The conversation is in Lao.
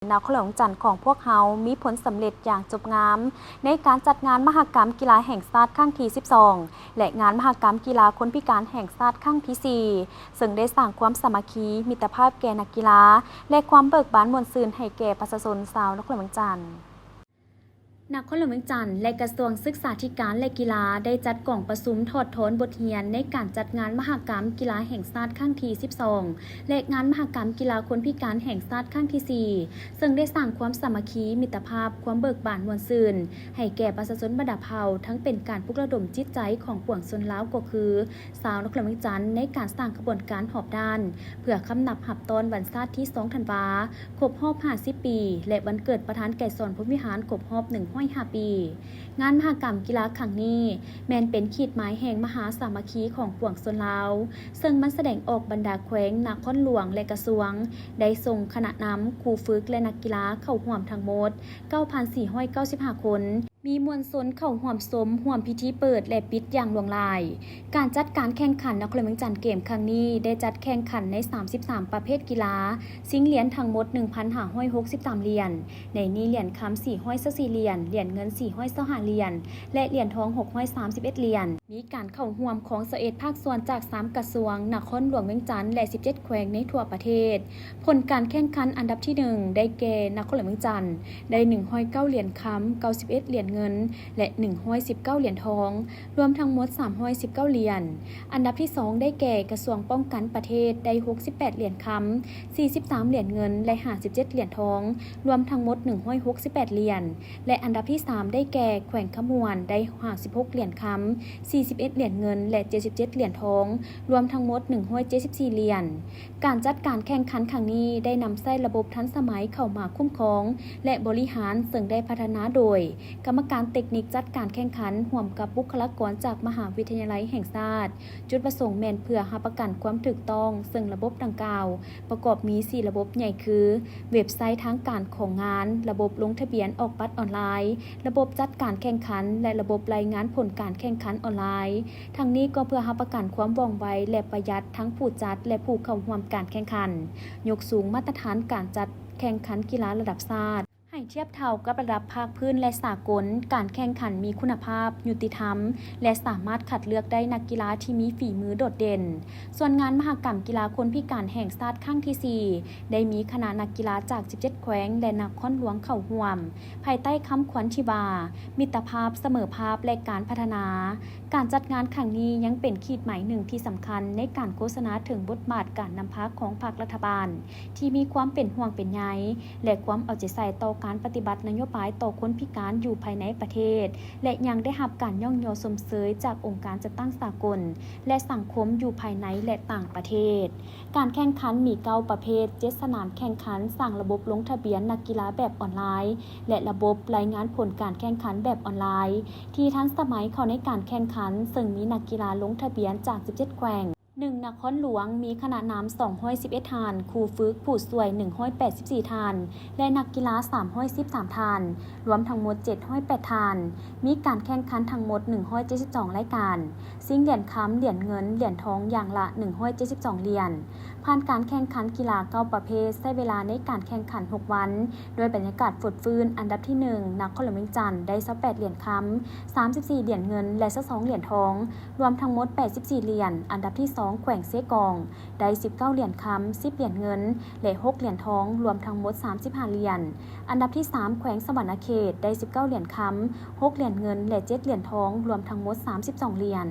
ນະຄອນຫຼວງວຽງຈັນຂອງພວກເຮົາມີຜົນສຳເລັດຢ່າງຈົບງາມ ໃນການຈັດງານມະຫະກຳກິລາແຫ່ງຊາດຄັ້ງທີສິບສອງ ແລະ ງານມະຫະກຳກິລາຄົນພິການແຫ່ງຊາດຄັ້ງທີສີ່ ເຊິ່ງໄດ້ສ້າງຄວາມສາມັກຄີ, ມິດຕະພາບແກ່ນັກກິລາ ແລະ ຄວາມເບີກບານມ່ວນຊື່ນໃຫ້ແກ່ປະຊາຊົນຊາວນະຄອນຫຼວງວຽງຈັນ. ນະຄອນຫຼວງວຽງຈັນ ແລະ ກະຊວງສຶກສາທິການ ແລະ ກິລາ ໄດ້ຈັດກອງປະຊຸມຖອດຖອນບົດຮຽນໃນການຈັດງານມະຫະກຳກິລາແຫ່ງຊາດຄັ້ງທີສິບສອງ ແລະ ງານມະຫະກຳກິລາຄົນພິການແຫ່ງຊາດຄັ້ງທີສີ່ ເຊິ່ງໄດ້ສ້າງຄວາມສາມັກຄີ, ມິດຕະພາບ, ຄວາມເບີກບານມ່ວນຊື່ນ ໃຫ້ແກ່ປະຊາຊົນບັນດາເຜົ່າ, ທັງເປັນການປຸກລະດົມຈິດໃຈຂອງປວງຊົນລາວ ກໍຄື ຊາວນະຄອນຫຼວງວຽງຈັນ ໃນການສ້າງຂະບວນການຮອບດ້ານ ເພື່ອຄຳນັບຮັບຕ້ອນວັນຊາດທີສອງທັນວາ ຄົບຮອບຫ້າສິບປີ ແລະ ວັນເກີດປະທານໄກສອນ ພົມວິຫານ ຄົບຮອບໜຶ່ງຮ້ອຍຫ້າປີ. ງານມະຫະກຳກິລາຄັ້ງນີ້ ແມ່ນເປັນຂີດໝາຍແຫ່ງມະຫາສາມັກຄີຂອງປວງຊົນລາວ, ເຊິ່ງມັນສະແດງອອກບັນດາແຂວງ, ນະຄອນຫຼວງ ແລະ ກະຊວງ ໄດ້ສົ່ງຄະນະນຳ, ຄູຝຶກ ແລະ ນັກກິລາເຂົ້າຮ່ວມທັງໝົດເກົ້າພັນສີ່ຮ້ອຍເກົ້າສິບຫ້າຄົນ. ມີມວນຊົນເຂົ້າຮ່ວມຊົມຮ່ວມພິທີເປີດ ແລະ ປິດຢ່າງຫຼວງຫຼາຍ. ການຈັດການແຂ່ງຂັນນະຄອນຫຼວງວຽງຈັນເກມຄັ້ງນີ້ ໄດ້ຈັດແຂ່ງຂັນໃນສາມສິບສາມປະເພດກິລາ, ຊິງຫຼຽນທັງໝົດໜຶ່ງພັນຫ້າຮ້ອຍຫົກສິບສາມຫຼຽນ, ໃນນີ້ຫຼຽນຄຳສີ່ຮ້ອຍຊາວສີ່ຫຼຽນ, ຫຼຽນເງິນສີ່ຮ້ອຍຊາວຫ້າຫຼຽນ ແລະ ຫຼຽນທອງຫົກຮ້ອຍສາມສິບເອັດຫຼຽນ. ມີການເຂົ້າຮ່ວມຂອງຊາວເອັດພາກສ່ວນຈາກສາມກະຊວງ, ນະຄອນຫຼວງວຽງຈັນ ແລະ ສິບເຈັດແຂວງໃນທົ່ວປະເທດ. ຜົນການແຂ່ງຂັນອັນດັບທີໜຶ່ງ ໄດ້ແກ່ນະຄອນຫຼວງວຽງຈັນ ໄດ້ໜຶ່ງຮ້ອຍເກົ້າຫຼຽນຄຳ, ເກົ້າສິບເອັດຫຼຽນເງິນ ແລະ ໜຶ່ງຮ້ອຍສິບເກົ້າຫຼຽນທອງ, ລວມທັງໝົດສາມຮ້ອຍສິບເກົ້າຫຼຽນ. ອັນດັບທີສອງ ໄດ້ແກ່ກະຊວງປ້ອງກັນປະເທດ ໄດ້ຫົກສິບແປດຫຼຽນຄຳ, ສີ່ສິບສາມຫຼຽນເງິນ ແລະ ຫ້າສິບເຈັດຫຼຽນທອງ, ລວມທັງໝົດໜຶ່ງຮ້ອຍຫົກສິບແປດຫຼຽນ ແລະ ອັນດັບທີສາມ ໄດ້ແກ່ແຂວງຄຳມ່ວນ ໄດ້ຫ້າສິບຫົກຫຼຽນຄຳ, ສີ່ສິບເອັດຫຼຽນເງິນ ແລະ ເຈັດສິບເຈັດຫຼຽນທອງ, ລວມທັງໝົດໜຶ່ງຮ້ອຍເຈັດສິບສີ່ຫຼຽນ. ການຈັດການແຂ່ງຂັນຄັ້ງນີ້ໄດ້ນຳໃຊ້ລະບົບທັນສະໄໝເຂົ້າມາຄຸ້ມຄອງ ແລະ ບໍລິຫານ, ເຊິ່ງໄດ້ພັດທະນາໂດຍກຳມະການເຕັກນິກຈັດການແຂ່ງຂັນ ຮ່ວມກັບບຸກຄະລາກອນຈາກມະຫາວິທະຍາໄລແຫ່ງຊາດ. ຈຸດປະສົງແມ່ນເພື່ອຮັບປະກັນຄວາມຖືກຕ້ອງ, ເຊິ່ງລະບົບດັ່ງກ່າວປະກອບມີສີ່ລະບົບໃຫຍ່ຄື ເວັບໄຊທາງການຂອງງານ, ລະບົບລົງທະບຽນອອກບັດອອນລາຍ, ລະບົບຈັດການແຂ່ງຂັນ ແລະ ລະບົບລາຍງານຜົນການແຂ່ງຂັນອອນລາຍ. ທັງນີ້ກໍເພື່ອຮັບປະກັນຄວາມວ່ອງໄວ ແລະ ປະຢັດທັງຜູ້ຈັດ ແລະ ຜູ້ເຂົ້າຮ່ວມການແຂ່ງຂັນ, ຍົກສູງມາດຕະຖານການຈັດແຂ່ງຂັນກິລາລະດັບຊາດ ໃຫ້ທຽບເທົ່າກັບລະດັບພາກພື້ນ ແລະ ສາກົນ, ການແຂ່ງຂັນມີຄຸນນະພາບ, ຍຸຕິທຳ ແລະ ສາມາດຄັດເລືອກໄດ້ນັກກິລາທີ່ມີຝີມືໂດດເດັ່ນ. ສ່ວນງານມະຫະກຳກິລາຄົນພິການແຫ່ງຊາດຄັ້ງທີສີ່ ໄດ້ມີຄະນະນັກກິລາຈາກສິບເຈັດແຂວງ ແລະ ນະຄອນຫຼວງເຂົ້າຮ່ວມ, ພາຍໃຕ້ຄຳຂວັນທີ່ວ່າ ມິດຕະພາບ, ສະເໝີພາບ ແລະ ການພັດທະນາ. ການຈັດງານຄັ້ງນີ້ຍັງເປັນຂີດໝາຍໜຶ່ງທີ່ສຳຄັນໃນການໂຄສະນາເຖິງບົດບາດການນຳພາຂອງພາກລັດຖະບານ ທີ່ມີຄວາມເປັນຫ່ວງເປັນໃຍ ແລະ ຄວາມເອົາໃຈໃສ່ຕໍ່ການປະຕິບັດນະໂຍບາຍຕໍ່ຄົນພິການຢູ່ພາຍໃນປະເທດ ແລະ ຍັງໄດ້ຮັບການຍ້ອງຍໍຊົມເຊີຍຈາກອົງການຈັດຕັ້ງສາກົນ ແລະ ສັງຄົມຢູ່ພາຍໃນ ແລະ ຕ່າງປະເທດ. ການແຂ່ງຂັນມີເກົ້າປະເພດ, ເຈັດສະໜາມແຂ່ງຂັນ, ສ້າງລະບົບລົງທະບຽນນັກກິລາແບບອອນລາຍ ແລະ ລະບົບລາຍງານຜົນການແຂ່ງຂັນແບບອອນລາຍ ທີ່ທັນສະໄໝເຂົ້າໃນການແຂ່ງຂັນ, ເຊິ່ງມີນັກກິລາລົງທະບຽນຈາກສິບເຈັດແຂວງ, ໜຶ່ງນະຄອນຫຼວງ, ມີຄະນະນຳສອງຮ້ອຍສິບເອັດທ່ານ, ຄູຝຶກຜູ້ຊ່ວຍໜຶ່ງຮ້ອຍແປດສິບສີ່ທ່ານ ແລະ ນັກກິລາສາມຮ້ອຍສິບສາມທ່ານ, ລວມທັງໝົດເຈັດຮ້ອຍແປດທ່ານ. ມີການແຂ່ງຂັນທັງໝົດໜຶ່ງຮ້ອຍເຈັດສິບສອງລາຍການ, ຊິງຫຼຽນຄຳ, ຫຼຽນເງິນ, ຫຼຽນທອງຢ່າງລະໜຶ່ງຮ້ອຍເຈັດສິບສອງຫຼຽນ. ຜ່ານການແຂ່ງຂັນກິລາເກົ້າປະເພດ ໃຊ້ເວລາໃນການແຂ່ງຂັນຫົກວັນ ດ້ວຍບັນຍາກາດຟົດຟື້ນ. ອັນດັບທີໜຶ່ງ ນະຄອນຫຼວງວຽງຈັນ ໄດ້ຊາວແປດຫຼຽນຄຳ, ສາມສິບສີ່ຫຼຽນເງິນ ແລະ ຊາວສອງຫຼຽນທອງ, ລວມທັງໝົດແປດສິບສີ່ຫຼຽນ. ອັນດັບທີສອງ ແຂວງເຊກອງ ໄດ້ສິບເກົ້າຫຼຽນຄຳ, ສິບຫຼຽນເງິນ ແລະ ຫົກຫຼຽນທອງ, ລວມທັງໝົດສາມສິບຫ້າຫຼຽນ. ອັນດັບທີສາມ ແຂວງສະຫວັນນະເຂດ ໄດ້ສິບເກົ້າຫຼຽນຄຳ, ຫົກຫຼຽນເງິນ ແລະ ເຈັດຫຼຽນທອງ, ລວມທັງໝົດສາມສິບສອງຫຼຽນ.